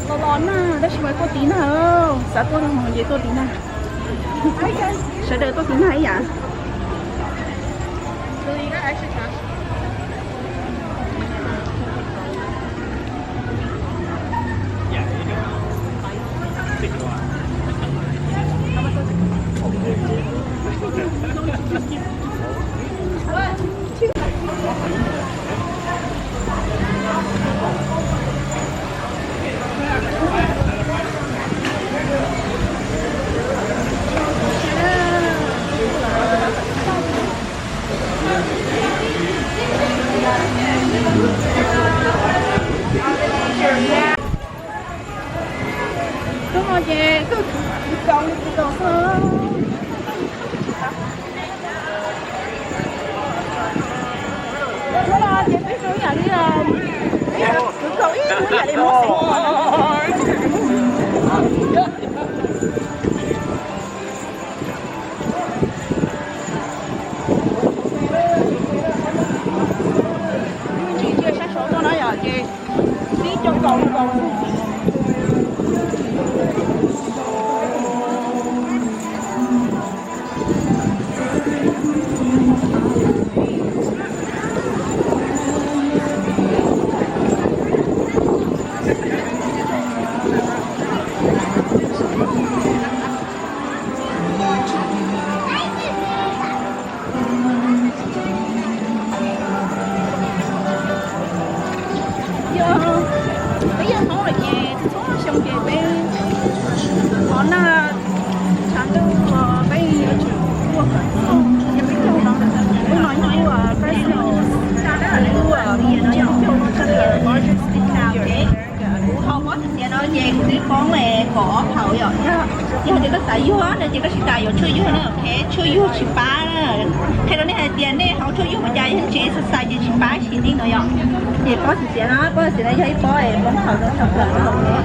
Los los na, tab sis mas tuaj tiv nag, xav tuaj no ces tuaj tiv nag. Sawv daws tuaj tiv nag ib yam. Hnub no ces kwv kaus li kwv kaus xwb. Hnub no ces peb zoo ib yam li, kwv kaus ib yam li Hmoob xeem. Ntsis ntsia sab saud no na yom, ces tib co kaus li kaus. Yog peb yog Hmoob lawm ces txhua xyoo ces peb qhov nag tshav ntuj peb yuav tsum tuaj kom txog. Yog peb caug no, hnub no yog hnub Fresno, hnub caum caug, the largest city here. Kuv hau pob txhais xiav no ces kuv twb poob kom ob phaum yom. Yog tias koj xav yuag no ces koj tsis tas yuav tshuaj yuag na, ok, tshuaj yuag tsis pab na. Qhia rau nej hais tias nej haus tshuaj yuag ua cas yog tsis exercise ces tsis pab ib sim neej no yom. Ces pob txhais xiav no, pob txhais xiav no yog ib pob es poob thaum rau thaum plaws no.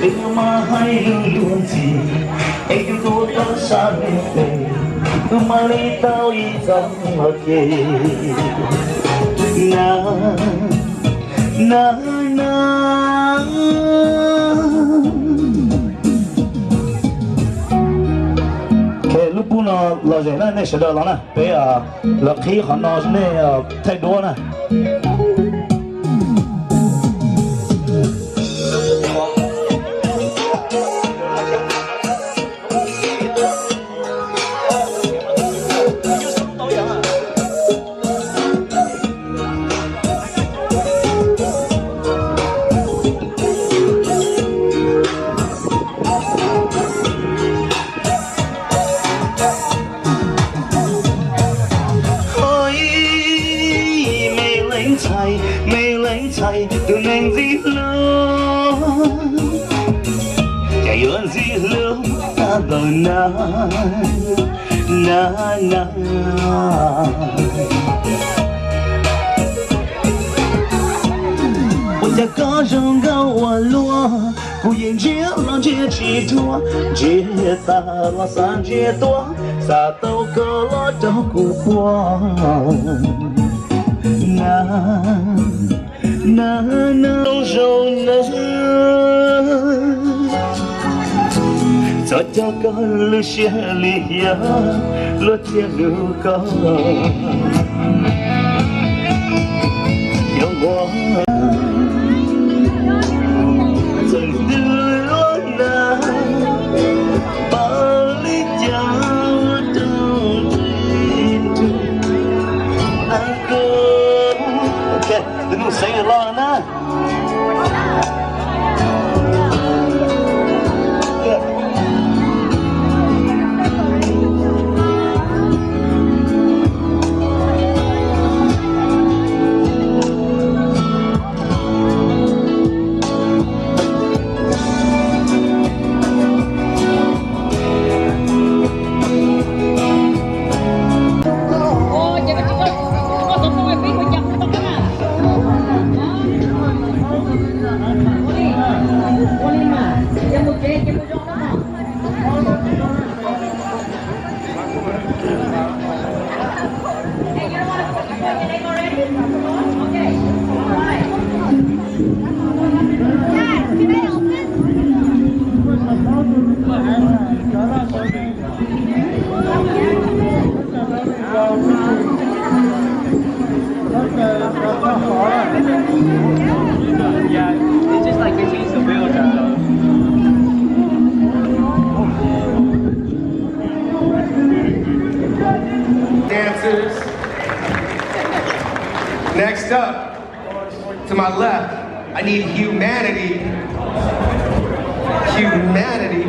Peb mas hais lus luag ntxhi, es yus tuaj tau sab ntiaj teb, wb mam li tau ib txoj hauv kev. Na, na, na. Ok, lub pub no los ze na, nej sawv daws los na, peb los qhib qhov no, nej thaij duab na. Hos me leej ntxhais, me leej ntxhais, tus neeg ntxim hlub, cas yuav ntxim hlub tag npaum na, na, na. Ua cas koj zoo nkauj ua luaj, kuv yeej ntsia los ntsia tsis dua, ntsia tag los xav ntsia tuaj, xav tau koj los rau kuv puag na. Nag nag zoo zoo nag, txog cov koj lub siab li hiam, luag thiaj hlub koj. Xyoo nqua txeem twg luaj nag, paub li cas rau ntsej ntsug na koj. Ok, tus nus xeev los na. Dancers. Next up, to my left, I need humanity. Humanity.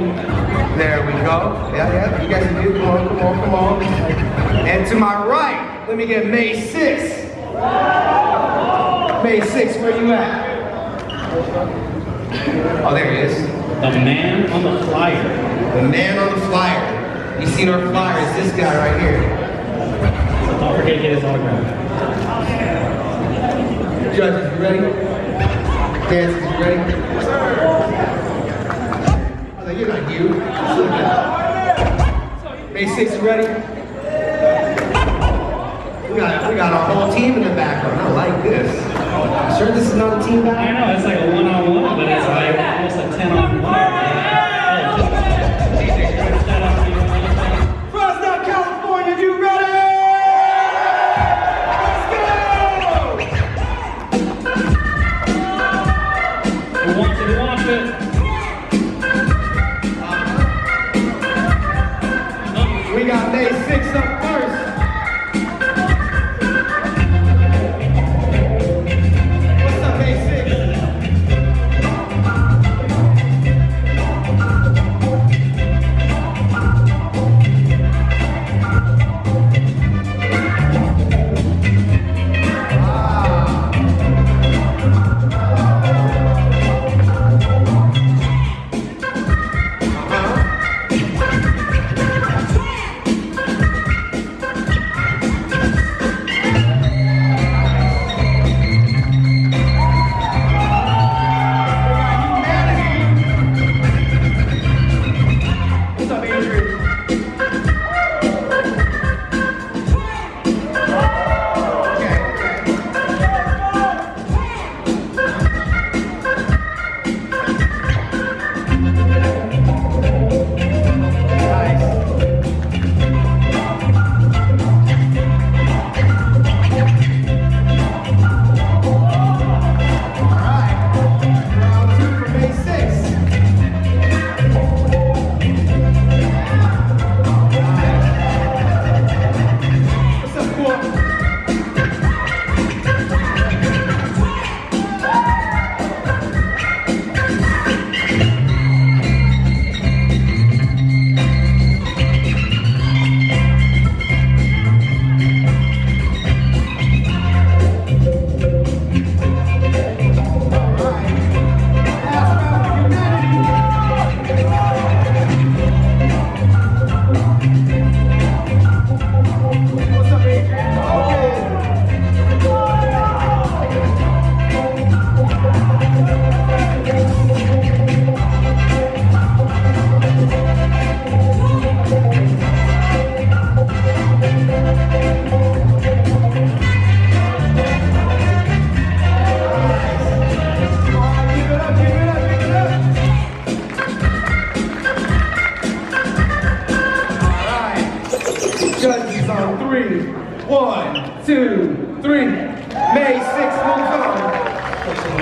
There we go. Yeah, yeah. You guys can do it. Come on, come on, come on. And to my right, let me get May six. May six, where you at? Oh, there he is. The man on the flyer. The man on the flyer. You seen our flyer? It's this guy right here. So don't forget to get his autograph. Judges, you ready? Dancers, you ready? I was like, you're not you. May six, you ready? We got, we got a whole team in the background. I like this. Sure, this is not a team battle? I know, it's like a one-on-one, but it's like almost a ten-on-one. Fresno, California, you ready? Let's go! Who wants it? Who wants it? We got May six up first. What's up, May six?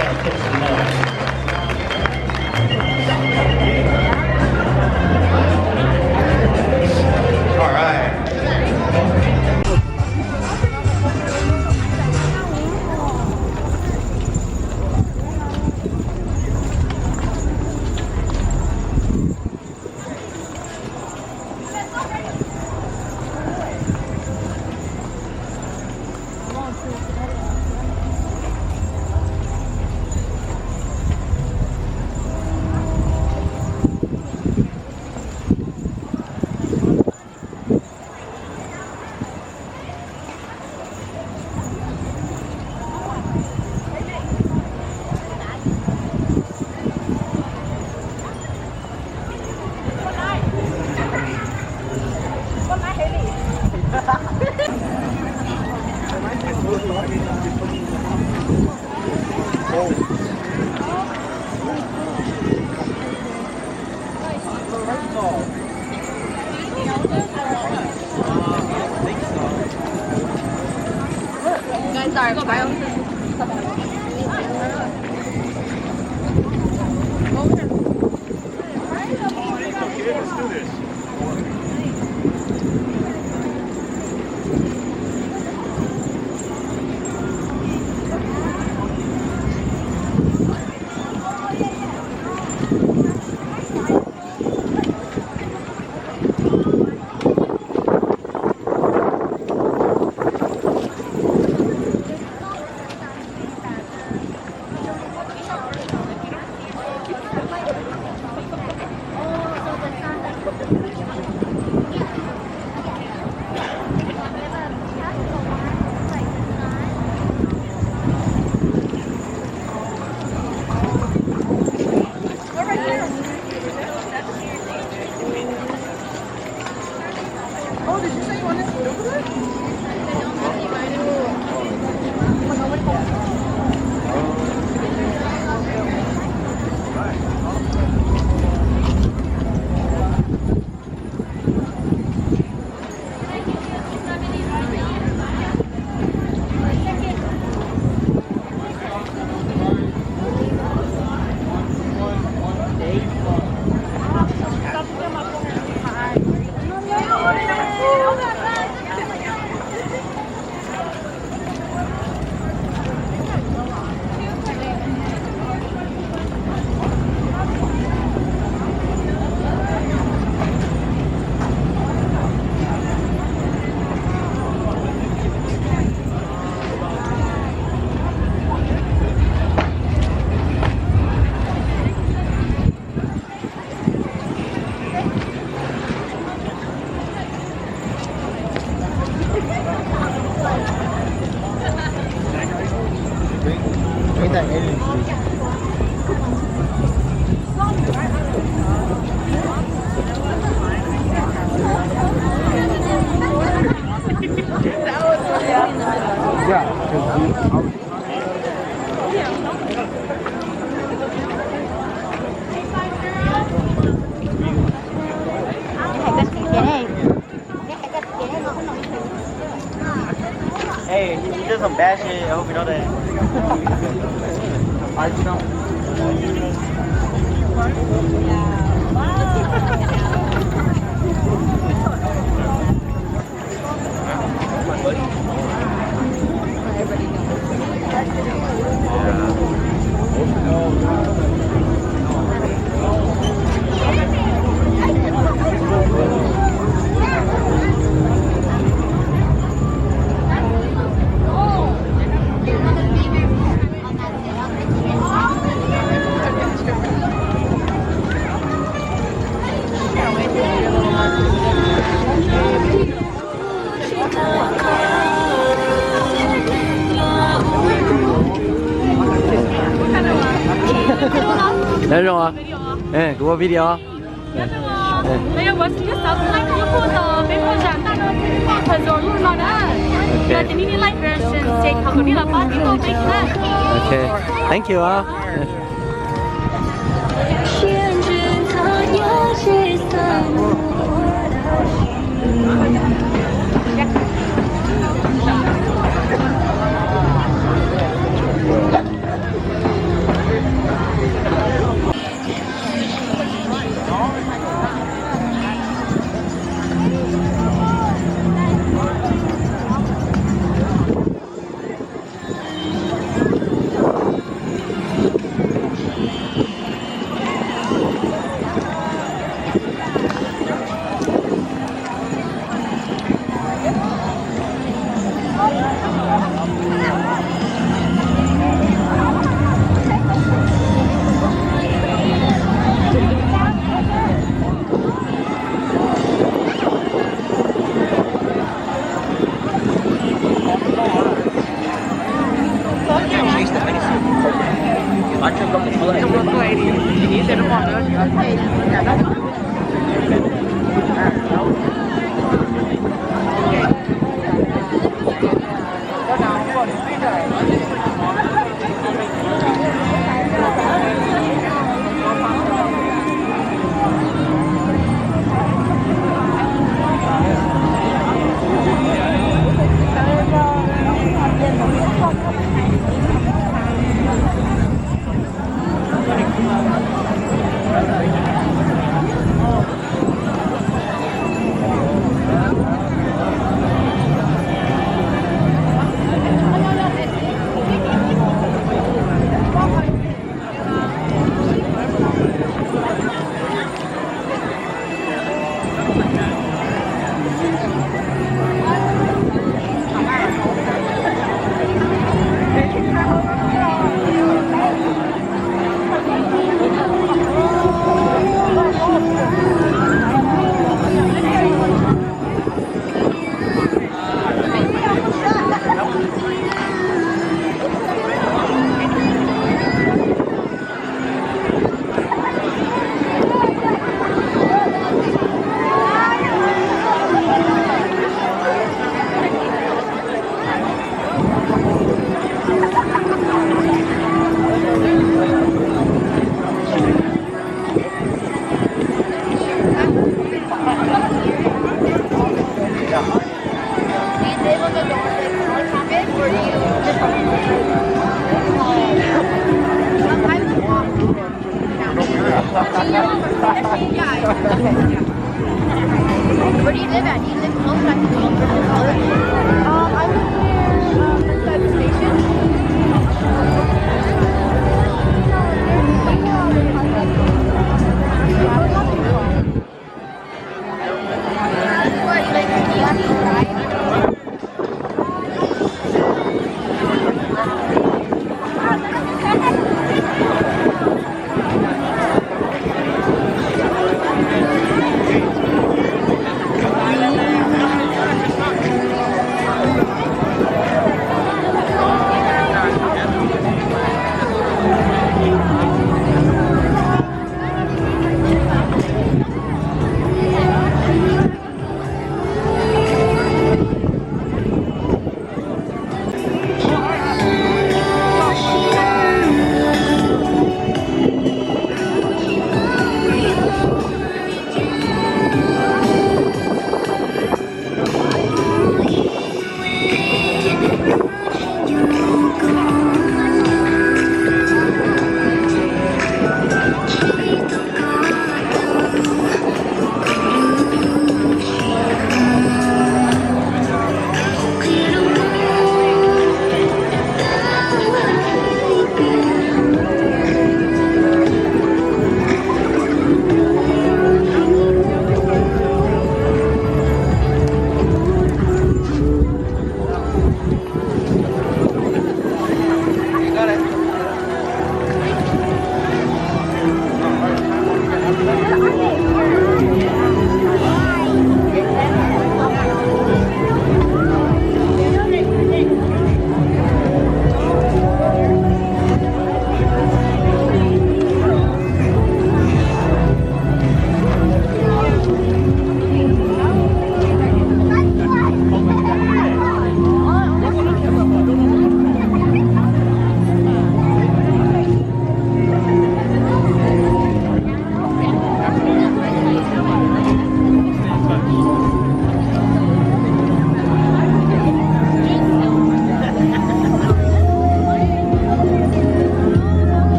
All right. Hey, he did some bad shit. I hope you know that. Nyob zoo, kuv ua video. Ej, ua si nyob xav txog lub pem poj zam ntag no, txog lub no na. Ces nej niaj like version ces thov kom nej los pab tib tauj peb na. Ok, thank you os.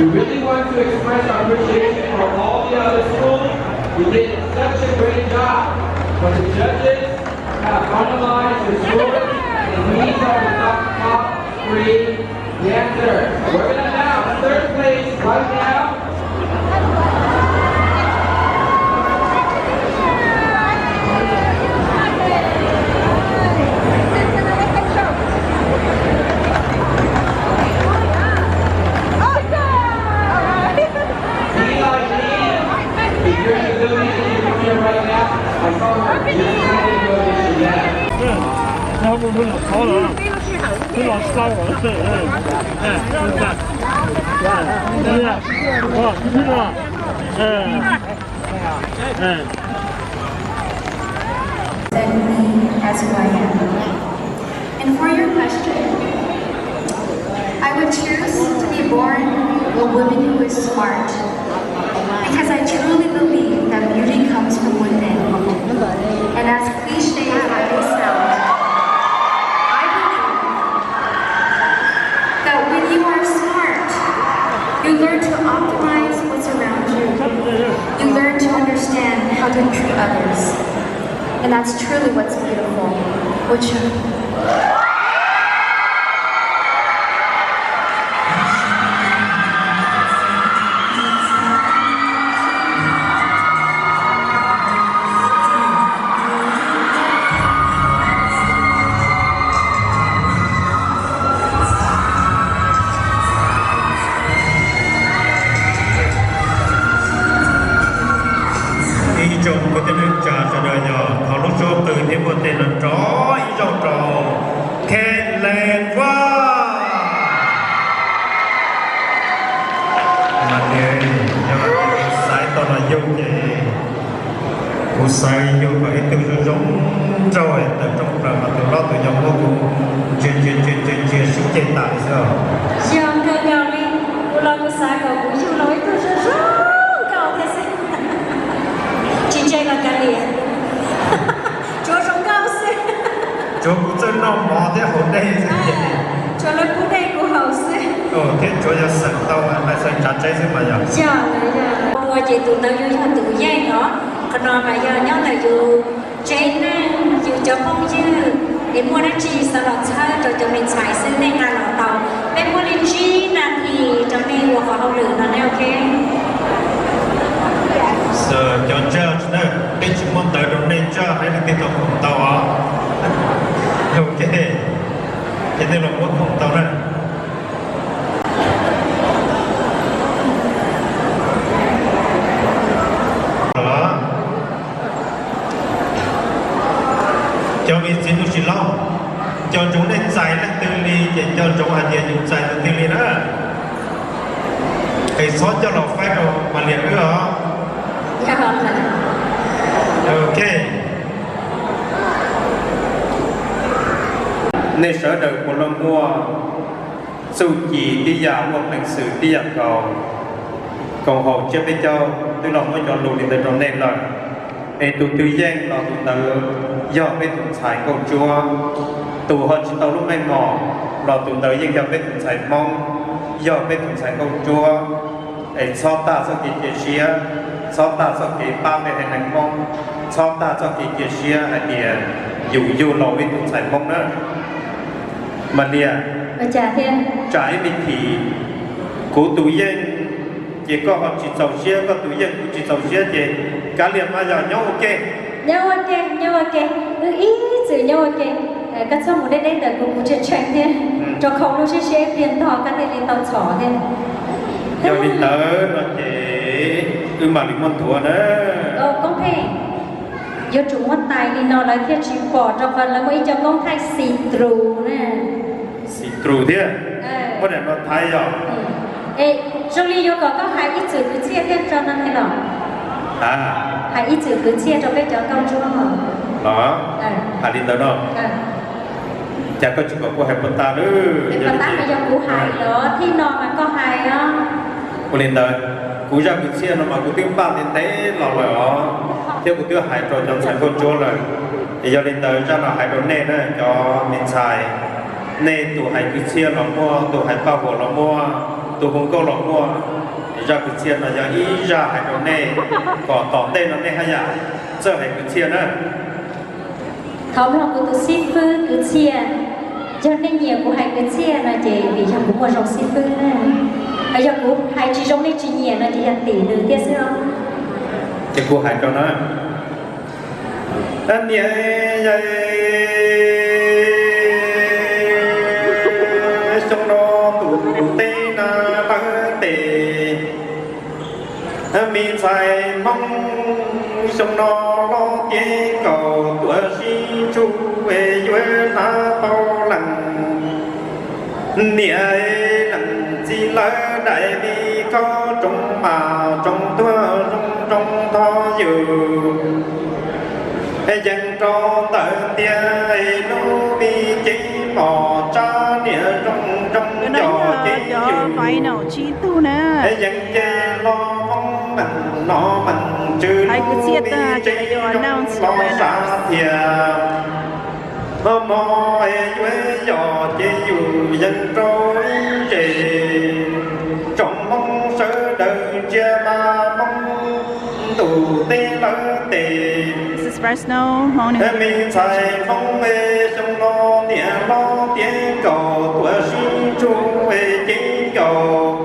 We really want to express our appreciation for all the other schools who did such a great job. But the judges have finalized the scores, and these are the top, top three dancers. We're gonna announce third place right now. Accept me as who I am. And for your question, I would choose to be born a woman who is smart, because I truly believe that beauty comes from within. And as cliche as that may sound, I believe that when you are smart, you learn to optimize what's around you. You learn to understand how to treat others. And that's truly what's beautiful. Which Ib tsoom kwv tij neej tsa sawv daws, yog thov lub suab qw thiab muaj tej no rov ib zaug rau Kheej Leej Vaj. Mas tias yog kuv xaiv tau los yug ces kuv xaiv yug kom ib tug zoo zoo nraug tawm rooj plaws mas tus hlob tus yau muab kuv ntsia ntsia ntsia ntsia ntsia sib ceg tas li xwb. Yog kawg nkaus li, kuv los kuv xav kom kuv yug los ib tug zoo zoo nkauj thiab xwb. Tsis ntse los kav liam, tsuav zoo nkauj xwb. Tsuav kuv txawj noj mov thiab haus dej xwb ces, tsuav lawv pub dej kuv haus xwb. Thiab tsuav yog xeem tau mas xeem tsav tseeb xwb mas yog. Yog, yog. Ua ces tus ntawd yuav yog tus yeej os. Qhov no mas yog nyob ntawm yus tsev neeg, yus cov phooj ywg es muaj dab tsi xav los txhawb rau cov me ntxhais xwb nej nqa los tau. Peb muab li tsib nas this rau nej ua qhov hauj lwm no ne, ok. Cov judge na, peb tsis muab ntawv rau nej judge, nej leej twg tau khoom tau os. Ok, ces nej los muab khoom tau na. Cov me txiv ntuj tsis laub, nco ntsoov nej txais leej twg li ces nco ntsoov hais tias yus txais tus twg li na. Es txhob coj los faib rau Mas Liam wb os. Ok. Nej sawv daws puav leej muaj txuj ci tib yam, muaj peev xwm tib yam nkaus. Koom haum tsiab peb caug twb los muab cov lus li ntawd rau nej lawm. Es tus twg yeej los tus ntawd yog peb tus ntxhais nkauj ntsuab. Tus ho tsis tau lub meej mom los tus ntawd yeej yog peb tus ntxhais Hmoob, yog peb tus ntxhais nkauj ntsuab. Es txhob tag txoj kev cia siab, txhob tag txoj kev pab peb haiv neeg Hmoob, txhob tag txoj kev cia siab hais tias yus yug los ib tug ntxhais Hmoob na. Mas Liam, tsam ib me thim kuv tus yeej ces koj ho tsis txaus siab, koj tus yeej kuv tsis txaus siab ces kav liam mas yog nyob ua ke. Nyob ua ke, nyob ua ke, wb ib txwm nyob ua ke. Koj txhob mus deb deb ntawm kuv, kuv tseem tsheej thiab, rau qhov lub siab siab ib pliag ntog koj thiaj li tau txhom thiab. Yog li ntawd no ces wb mam li muab nthuav na. Koob Pheej, yuav tsum muab tais li no lawv thiaj tsis pom, rau qhov lawv muaj ib co koob thaij xis trus na. Xis trus thiab? Muab daim no thaij yog? Es zoo li yuav kom koj hais ib txwm kwv txhiaj thiab tso no ne los? Hais ib txwm kwv txhiaj rau peb cov nkauj ntsuab no. Los hais li ntawd no. Cas koj tsis kom kuv hais puas tas lawm? Puas tas mas yog kuv hais los thib no mas koj hais os. Ua li ntawd, kuv zaj kwv txhiaj no mas kuv twb npaj ntev ntev los lawm os, thiab kuv twb hais rau cov ntxhais nkauj ntsuab lawm. Es yog li ntawd zaj no hais rau nej na cov me ntxhais, nej tus hais kwv txhiaj los muaj, tus hais paj huam los muaj, Tus hluas nkauj los muaj zaj kwv txhiaj no yog ib zaj hais rau nej kom tom ntej no nej haj yam txawj hais kwv txhiaj na. Thov mloog kuv tus xib fwb kwv txhiaj. Yog nej nyiam kuv hais kwv txhiaj no ces vim yog kuv muaj zoo xib fwb na. Yog kuv hais tsis zoo nej tsis nyiam no ces yog tim nws thiab xwb os. Ces kuv hais rau na. Niam, xyoo no tus teb na lawm tes, me ntxhais Hmoob xyoo no hlob tiav nkaus tuaj sib ntsug yuav hnav tau leej niam leej txiv lawv daim me khaub tsoom mas tsoom tuag zoo zoo thov yus yeej rau ntawm tiag lub me cev mos tsab niam zoo zoo cov cev yus yeej ces hlo Hmoob meej no meej tswv lub me tsev zoo los sav thiab. Hmo yuav yos ces yus yeej rau ib zes, tsoom Hmoob sawv daws ntsia mas Hmoob ntuj teb lawm tes. Me ntxhais Hmoob xyoo no niam hlob tiav nkaus tuaj sib ntsug cev nkaus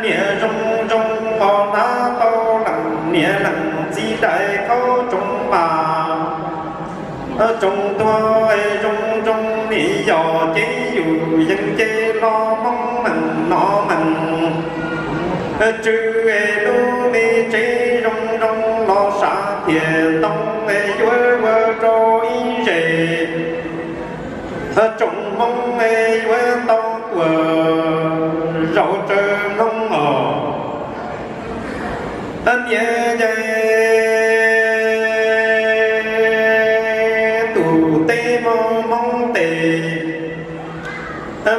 niam zoo zoo os hnav tau leej niam leej txiv daim khaub tsoom mas tsoom tuag zoo zoo niam yos ces yus yeej ces hlo Hmoob meej no meej tswv lub me tsev zoo zoo los sav thiab ntoo yuav ua rau ib zes, tsoom Hmoob yuav tau tuaj zaum tsawg mloog os. Niam, tus teb Hmoob tes,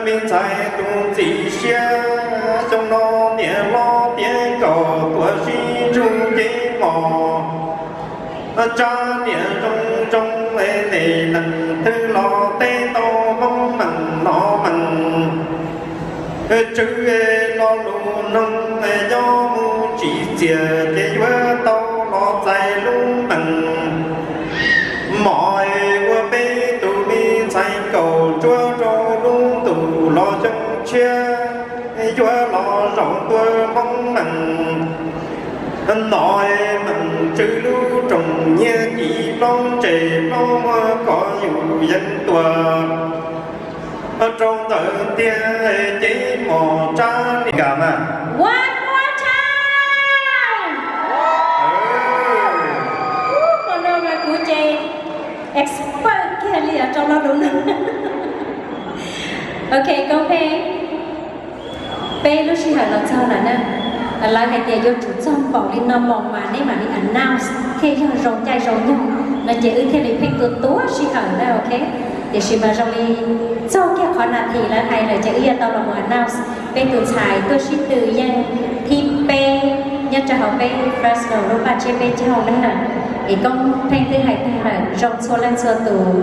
me ntxhais tus ntxim siab, xyoo no niam hlob tiav nkaus tuaj sib ntsug cev mos tsab niam zoo zoo es niam leej twg los teb tau Hmoob meej no meej tswv lo lus noog nyob mus tsis txias ces yuav tau los txais lub meej mom ua peb tus me ntxhais nkaus tsuab rau lub ntuj los xyoo tshiab yuav los zaum tuaj Hmoob meej no meej tswv lub rooj nyiaj ci plaub ntses plaub muag kom yus yeej tuaj rau ntawm tiag cev mos tsab niam. One more time. Ub, no mas kuv ces expert kiag li os rau lo lus no. Ok, koob pheej. Peb lub sij hawm los txog lawm na. Lawv hais tias yuav tsum txog npaum li no moos mas neb mam li announce thiaj yog zoo caij zoo nyoog no ces wb thiaj li pheej tua tua sij hawm na, ok. Tiam sis mas zoo li txog kiag qhov nas this lawv hais lawm ces wb yuav tau los mus announce peb tus ntxhais tuaj sib tw yeej thib peb nyob rau hauv peb Fresno lub paj tsiab peb caug na. Es koob pheej twb hais tag lawm zoo txhua leej txhua tus,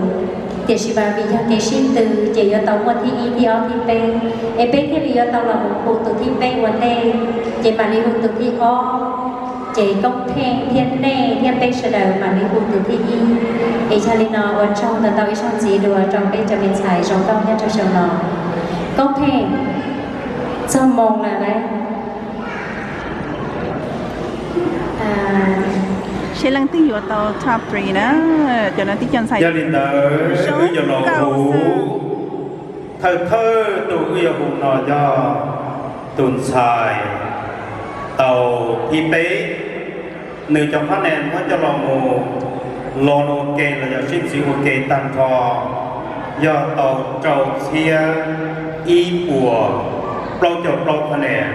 tiam sis mas vim yog kev sib tw ces yuav tau muaj thib ib thib ob thib peb, es peb thiaj li yuav tau los mus hu tus thib peb ua ntej, ces mam li hu tus thib ob, ces koob pheej thiab nej thiab peb sawv daws mam li hu tus thib ib. Es yog li no ua tsaug ntau ntau ib zaug ntxiv dua rau peb cov me ntxhais zoo nkauj nyob rau xyoo no. Koob pheej, txog moos lawm lauj. Seb leej twg yuav tau top three na, cov no tib co ntxhais. Yog li ntawd wb yuav los hu, thawj thawj tus wb yuav hu no yog tus ntxhais tau thib peb. Nws cov phab nes muab coj los mus lo ua ke los yog sib txwv ua ke tag nrho yog tau rau txhiab ib puas plaub caug plaub phab nes.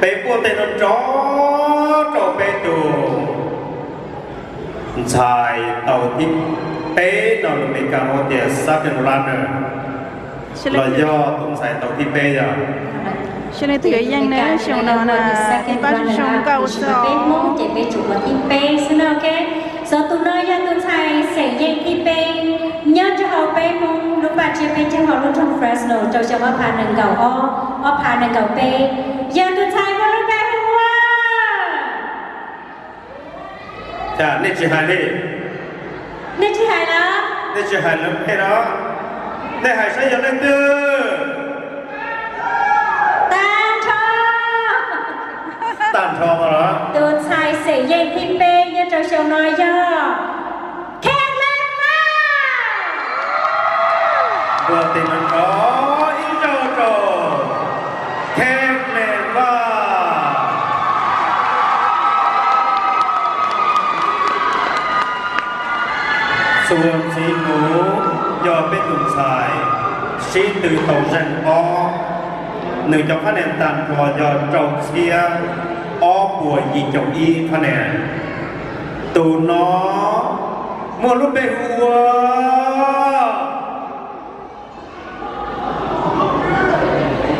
Peb puab tej no nrov rau peb tus ntxhais tau thib peb no lus Meskas hu tias second runner, los yog tus ntxhais tau thib peb yog. Seb leej twg yuav yeej na, xyoo no na, ib pab zoo zoo nkauj xwb. Peb Hmoob ces peb tsuas ua thib peb xwb na, ok. Xyov tus no yog tus ntxhais xeem yeej thib peb nyob rau hauv peb Hmoob lub paj tsiab peb caug hauv lub nroog Fresno rau xyoo ob phav nees nkaum ob, ob phav nees nkaum peb, yog tus ntxhais muaj lub npe hu ua. Cas nej tsis hais li? Nej tsis hais los? Nej tsis hais lawv npe los? Nej hais saib yog leej twg? Tag nrho. Tag nrho los? Tus ntxhais xeem yeej thib peb nyob rau xyoo no yog Khej Vaj. Npuaj tes nrov nrov ib zaug rau Khej Vaj. Txuas ntxiv mus yog peb tus ntxhais sib tw tau zeeg ob, nws cov phab niam tag nrho yog rau txhiab ob puas yim caum ib phab niam. Tus no muaj lub npe hu ua.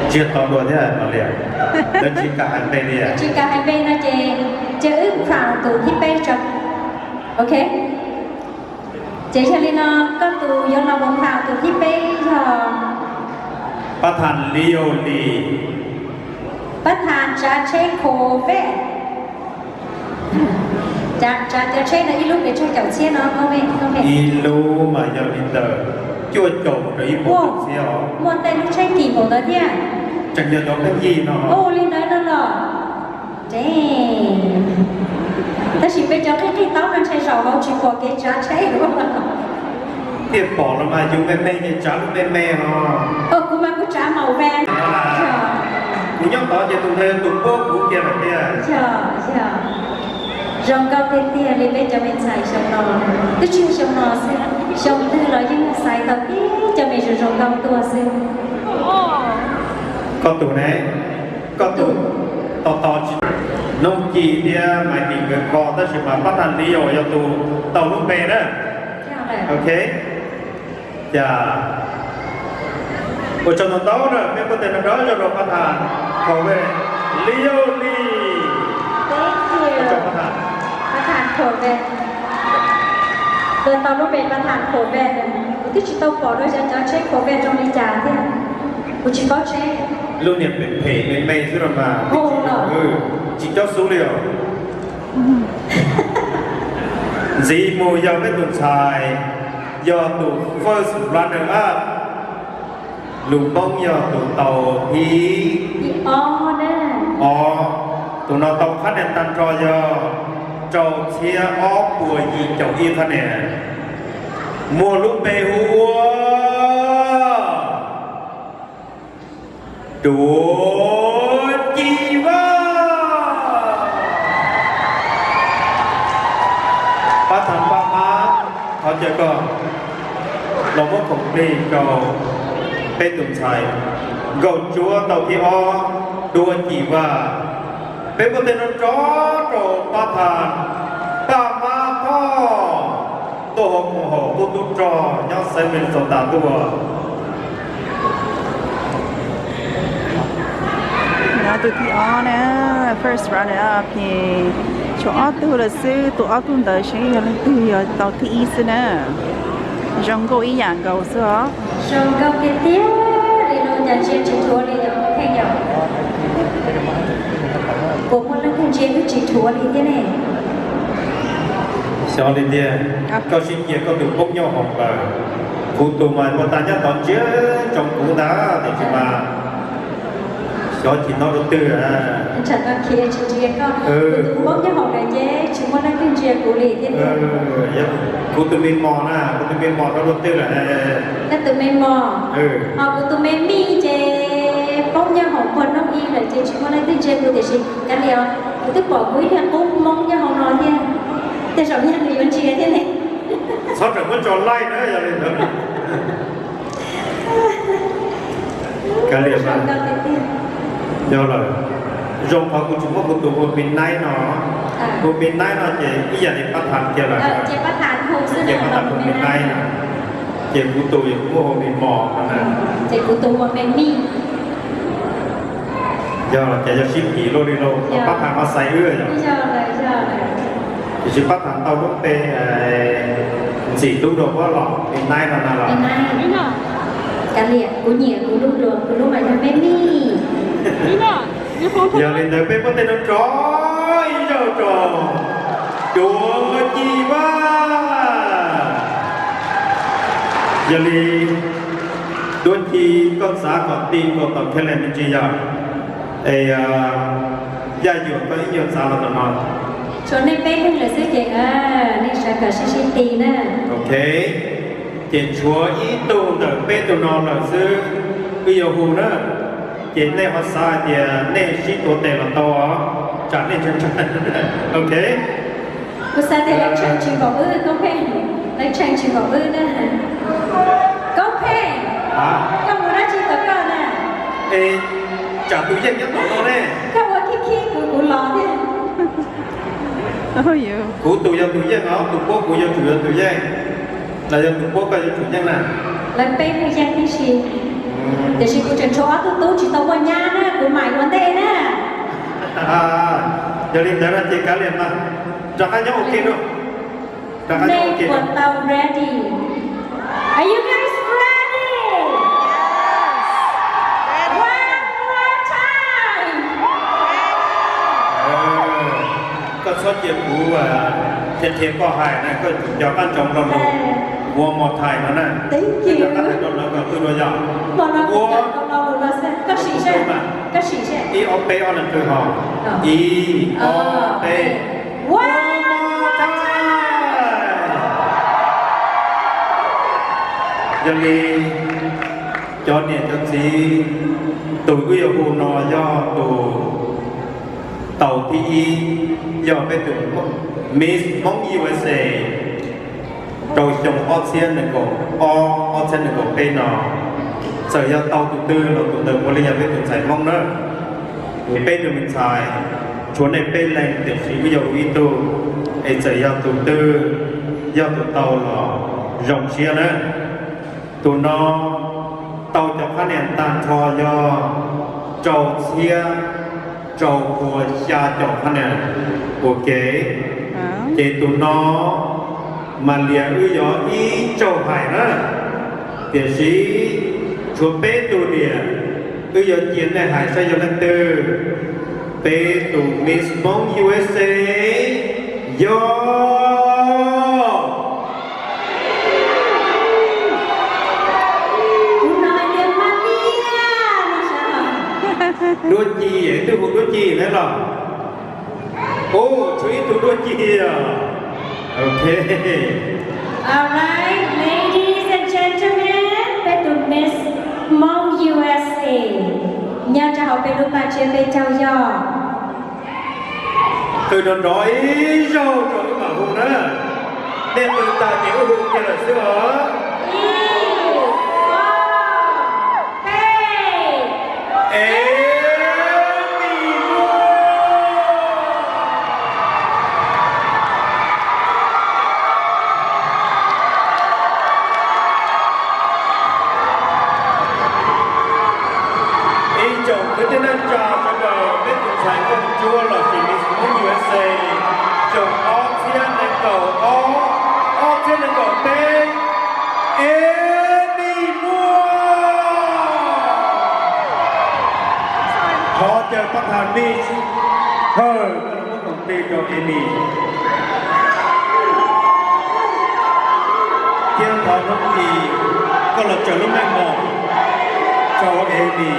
Tsis tau dua thiab mas li, lawv tsis kam hais npe li. Tsis kam hais npe no ces, ces wb proud tus thib peb tso. Ok. Ces yog li no, koj tus yuav los mus proud tus thib peb yog Pab Thas Liv Yau Lis. Pab Thas tsav tsheb Corvette. Tsav, tsav cov tsheb no ib lub pes tsawg caum txhiab no? Ib lub mas yog li ntawm cuaj caum mus rau ib puas txhiab os. Muaj tej lub tsheb kim npaum ntawd thiab. Tseem yog cov pheej yig no. Ua li ntawd no los. Tab sis peb cov qhib qhib taub no ntshai zaum hauv tsis pom kev tsav tsheb. Thiaj pom los mas yus me me ces tsav lub me me no. Kuv mas kuv tsav mauv van. Kuv nyob tod ces tus ntawd tus puab kuv kiag lawm tiag. Zoo nkauj tiag tiag li peb cov me ntxhais xyoo no. Twb tsis yog xyoo no xwb, xyoo twg los yeej xaiv tau tib cov me zoo zoo nkauj tuaj xwb. Koj tus ne, koj tus tos tos tsis, Nuj Ci thiab Maiv Tim nkawd kho, tab sis mas Pab Thas Liv Yau Lis yog tus tau lub npe na. Ok. Cas ua tsaug ntau ntau na, peb npuaj tes nrov nrov rau Pab Thas Corvette, Liv Yau Lis. Ua tsaug Pab Thas. Pab Thas Corvette. Tus tau lub npe Pab Thas Corvette, kuv twb tsis tau pom dua cov tsheb Corvette zoo li cas thiab. Kuv tsis paub tsheb. Lub niag phem phem me me xwb los mas. Tsis cob xub li os. Ntxiv mus yog peb tus ntxhais, yog tus first runner up. Lus Hmoob yog tus tau thib, thib ob na. Os, tus no tau phab niam tag nrho yog rau txhiab ob puas yim caum ib phab niam. Muaj lub npe hu ua Duav Ci Vaj. Pab Thas Paj Mab, thov caw koj los muab khoom plig rau peb tus ntxhais Nkauj Ntsuab tau thib ob, Duav Ci Vaj. Peb npuaj tes nrov nrov rau Pab Thas Paj Mab Thoj tuaj hauv koom haum tub tub rog nyob xeev Minnesota tuaj. Nyob tus thib ob na, first runner up ces tshuav ob tug lawm xwb, tus ob tug ntawd seb yog leej twg yog tau thib ib xwb na. Zoo nkauj ib yam nkaus xwb os. Zoo nkauj tiag tiag li no, cas ntsia tsis dhuav li os. Puas muaj leej twg ntsia twb tsis dhuav li thiab ne? Xyov li tiag, koj sib cia koj tus poob nyob hauv lawm. Kuv tus mas ua tas nyob tod ntsia ntsoov kuv ntag tiam sis mas xyov chim no rau twg. Tsis ntsia koj, kuv tus poob nyob hauv lawm ces tsis muaj leej twg ntsia kuv li thiab. Kuv tus me mos na, kuv tus me mos rau rau twg lawm? Koj tus me mos, ho kuv tus me mij ces poob nyob hauv puag noog ib lawm ces tsis muaj leej twg ntsia kuv tiam sis kav liam, kuv twb pom kuv ib niag qub Hmoob nyob hauv no thiab, tej zaum nyiag nws yuav ntsia thiab ne. Txhob rawm muab tso laij na yog li ntawd. Kav liam mas. Yog lawm, zoo qhov kuv tsis muab kuv tus hu me naib no. Hu me naib no ces ib yam li Pab Thas kiag lawm. Ces Pab Thas hu me naib no, ces kuv tus yog kuv muab hu me mos no na. Ces kuv tus hu me mij. Yog ces yog sib phim luaj li lauj, Pab Thas mas xaiv wb yog. Tiam sis Pab Thas tau lub npe ntxim hlub rau pab los me naib no na los. Kav liam. Kuv nyiam kuv lub hluas, kuv lub mas yog peb mij. Yog li ntawd peb muab tej no rov ib zaug rau Duab Ci Vaj. Yog li Duab Ci, koj xav kom ti nkaus tom Caleb me ntsis yog? Es Yaj Yuam, koj ib nyuag xav los tom no. Tshuav nej peb leeg lawm xwb ces nej sawv kom sib sib ti na. Ok, ces tshuav ib tug ntawm peb tug no lawm xwb, wb yuav hu na. Ces nej ho xav hais tias nej sib tuav tes los tau os, tsam nej ntshai ntshai. Ok. Kuv xav tias lawv tshee tsis npaum wb, Koob Pheej, lawv tshee tsis npaum wb na. Koob Pheej, koj mus dab tsi tom koj na? Es tsam tus yeej nyob tom no ne. Koj ua khib khib kuv, kuv los thiab. Kuv tus yog tus yeej os, tus puab kuv yuav tsum yog tus yeej, los yog tus puab koj yuav tsum yeej na. Lawv peb tus yeej tib si, tiam sis kuv tseem tshuav ob tug tub tsis tau muaj nyab na, kuv mam ua ntej na. Yog li ntawd no ces kav liam mas, rov qab nyob ua ke na. Rov qab nyob ua ke na. Tau ready? Are you guys ready? One more time. Koj txhob cia kuv qhia qhia koj hais na, koj tsum nco qab ntsoov lo lus one more time no na. Thank you. Rov qab hais rau lawv kom twb dua yog. Ua, koj sim seb, koj sim seb. Ib ob peb ob leeg qw ho. Ib ob peb. One more time. Yog li cov niam cov txiv, tus wb yuav hu no yog tus tau thib ib, yog peb tus Miss Hmoob U S A rau xyoo ob txhiab nees nkaum ob, ob txhiab nees nkaum peb no. Txawm yog tau tus twg los tus ntawd puav leej yog peb tus ntxhais Hmoob na. Es peb tus me ntxhais tshuav nej peb leeg tiam sis wb yuav hu ib tug, es txawm yog tus twg yog tus tau los zoo siab na. Tus no tau cov qhab nias tag nrho yog rau txhiab rau pua xya caum qhab nias ua ke. Ces tus no mas liam wb yuav ib tsaug hais na, tiam sis tshuav peb tug liam, wb yuav cia nej hais saib yog leej twg. Peb tus Miss Hmoob U S A yog Duab Ci, twb hu Duab Ci thiab los? Ub, tshuav ib tug Duab Ci os. Ok. All right, ladies and gentlemen, peb tus Miss Hmoob U S A nyob rau hauv peb lub paj tsiab peb caug yog. Qw nrov nrov ib zaug rau wb mam hu na. Nej qw tag ces wb hu kiag lawm xwb os. Ib, ob, peb. Emi Muaj. Ib tsoom kwv tij neej tsa sawv daws, peb tus ntxhais nkauj ntsuab los sis Miss Hmoob U S A xyoo ob txhiab nees nkaum ob, ob txhiab nees nkaum peb, Emi Muaj. Thov caw pab tham Miss Hawj, koj los muab koom tes rau Emi. Thiab thov Hmoob Ci, koj los tsaws lub meej mom rau Emi.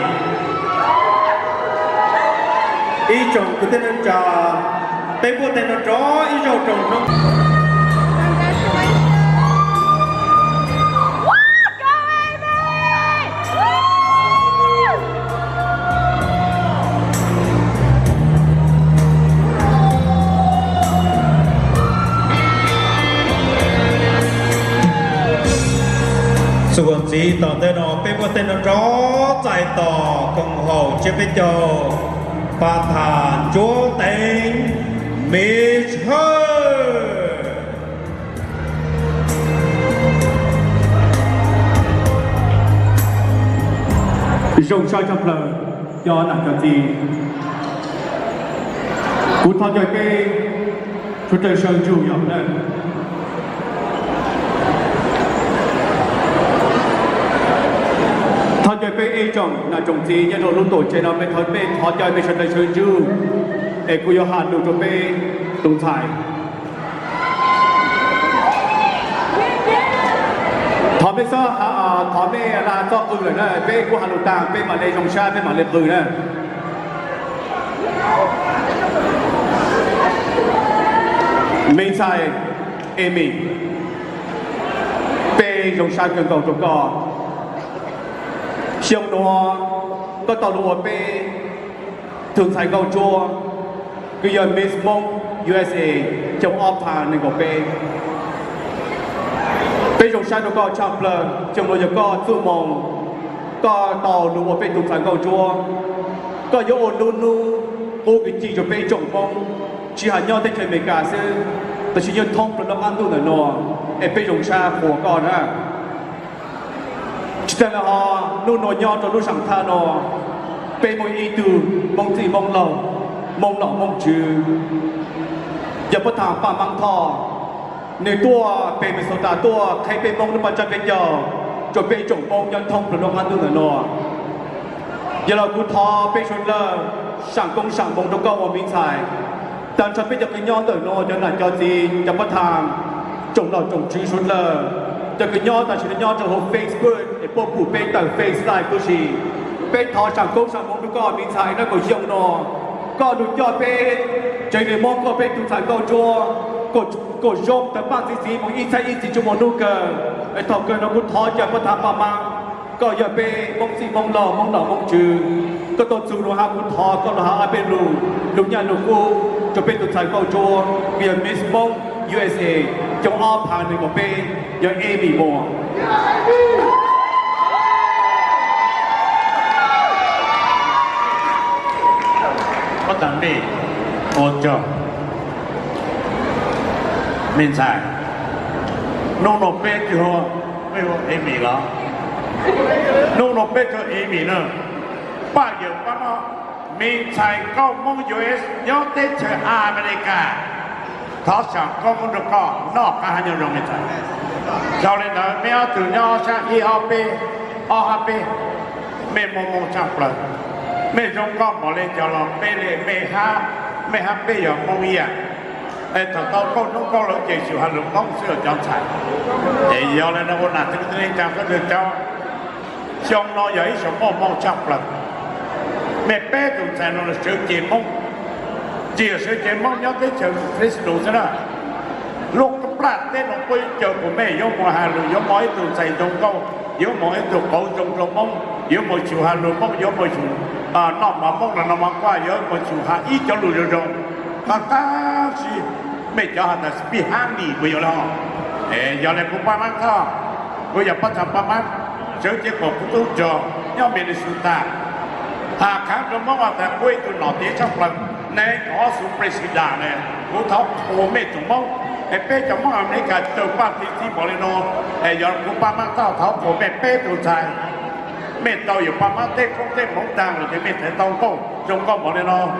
Ib tsoom kwv tij neej tsa, peb npuaj tes no rov ib zaug rau Hmoob. Txuas ntxiv tom ntej no peb muab tej no rov txais tos koom haum tsiab peb caug, Pab Tham Ntsuab Teev, Miss Hawj. Zoo siab tshaj plaws cov nam cov txiv. Kuv thov caw kev tshuav raws saw ntsug yog na. Thov Peb ib tsoom niam tsoom txiv nyob rau lub tuam tsev no, peb thov, peb thov caw peb sawv daws sawv ntsug, es kuv yuav has lus rau peb tus ntxhais. Thov peb txhob, thov peb la txhob qw lawm na, peb kuj has lus tag peb mam li zoo sab peb mam li qw na. Me ntxhais Emi, peb zoo sab kawg nkaus rau koj. Xyoo nuav koj tau lug ua peb tug ntxhais nkauj ntsuab, kws yog Miss Hmoob U S A xyoo ob phav nees nkaum peb. Peb zoo sab rua koj tshaj plawg, xyoo nuav yog koj txuj moo, koj tau lug ua peb tug ntxhais nkauj ntsuab. Koj yuav ua lub nub qub kws ci rua peb tsoom Hmoob, tsis has nyob teb chaws Amelikas xwb, tab sis nyob thoob plawg lub qab ntuj ntawm nuav, es peb zoo sab qhuas koj na. Tsis tas le hov, nub nuav nyob rua lub saam thaj nuav, peb muaj ib tug Moob txij Moob laug, Moob nom Moob tswv, yog Pab Thas Paj Maab Thoj. Nwg tuaj peg Minnesota tuaj qheb peb Moob lub paj tsab khaub ncaws rua peb tsoom Moob nyob thoob plawg lub qab ntuj ntawm nuav. Yog le kuv thov peb suav dlawg saam koob saam moov rua koj ua mi ntxhais. Tag nrho peb cov kws nyob ntawm nuav, cov nam cov txiv, cov Pab Thas, tsoom nom tsoom tswv suav dlawg, cov kws nyob tam sim no nyob rua huv Facebook es puab pum peb tawm Face Live tuab si. Peb thov saam koob saam moov rua koj mi ntxhais, nub kaum xyoo nuav koj lug coj peb tsev neeg Moob, koj peb tug ntxhais nkauj ntsuab, kuas zoo tawg paaj txi txiv moog ib txhiab ib txhis tsuj moog nub kawg. Es thaum kawg no kuv thov caw Pab Thas Paj Maab, koj yog peb Moob txij Moob laug, Moob nom Moob tswv, koj tuaj txug nuav hab kuv thov koj lug has ob peb lug, lug nyaj lug kub rua peb tug ntxhais nkauj ntsuab kws yog Miss Moob U S A xyoo ob phav nees nkaum peb, yog Emi Muas. Pab Thas Mej, ua tsaug. Me ntxhais, nub nua peb tsi hu, mej hu Emi los? Nub nua peb tsi hu Emi na. Paj Yawm Paj Mab, me ntxhais nkauj Moob U S nyob teb chaws Amelikas. Thov saam koob moov rua koj, noj qab hab nyob zoo me ntxhais. Dhau le ntawd mej ob tug nyob sab ib ob peb, ob hab peb, mej muaj Moob tshaj plawg. Mej zoo nkauj npaum le cov los peb le, mej hab, mej hab peb yog Moob ib yam. Es thaum tau kauj hnub kauj lawm ces xyum has lus Moob xwb cov ntxhais. Es yog le nuav ua nam txiv kwv tij neej tsaa koj tug caub, xyoo no yog ib xyoo muaj Moob tshaj plawg. Mej peb tug ntxhais no sawv cev Moob, tsi yog sawv cev Moob nyob teb chaws Fresno xwb na. Lub plaj teb no puab caw kuas mej yuav moog has lus, yuav moog ib tug ntxhais zoo nkauj, yuav moog ib tug qauv zoo rua Moob, yuav moog xyum has lus Moob, yuav moog xyum noj mov Moob los noj mov kuaj, yuav moog xyum has ib cov lus zoo zoo. Tab sis mej cov has tas speak honey puas yog le hov? Es yog le kuv Paj Mab Thoj, kuv yog Paj Thas Paj Mab, sawv cev kuas kuv tub rog nyob Minnesota. Has khaav rua Moob has tas kuv ib tug nom tiav tshaj plawg, neeg kov xu president ne, kuv thov qhuas mej tsoom Moob, es peb cov Moob Amelikas tawg paaj txi txiv npaum le nuav, es yog kuv Paj Mab Thoj thov qhuas mej peb tug ntxhais. Mej tau yawm Paj Mab tej koob tej hmoov taag lawm ces mej txhad tau nkauj zoo nkauj npaum le nuav.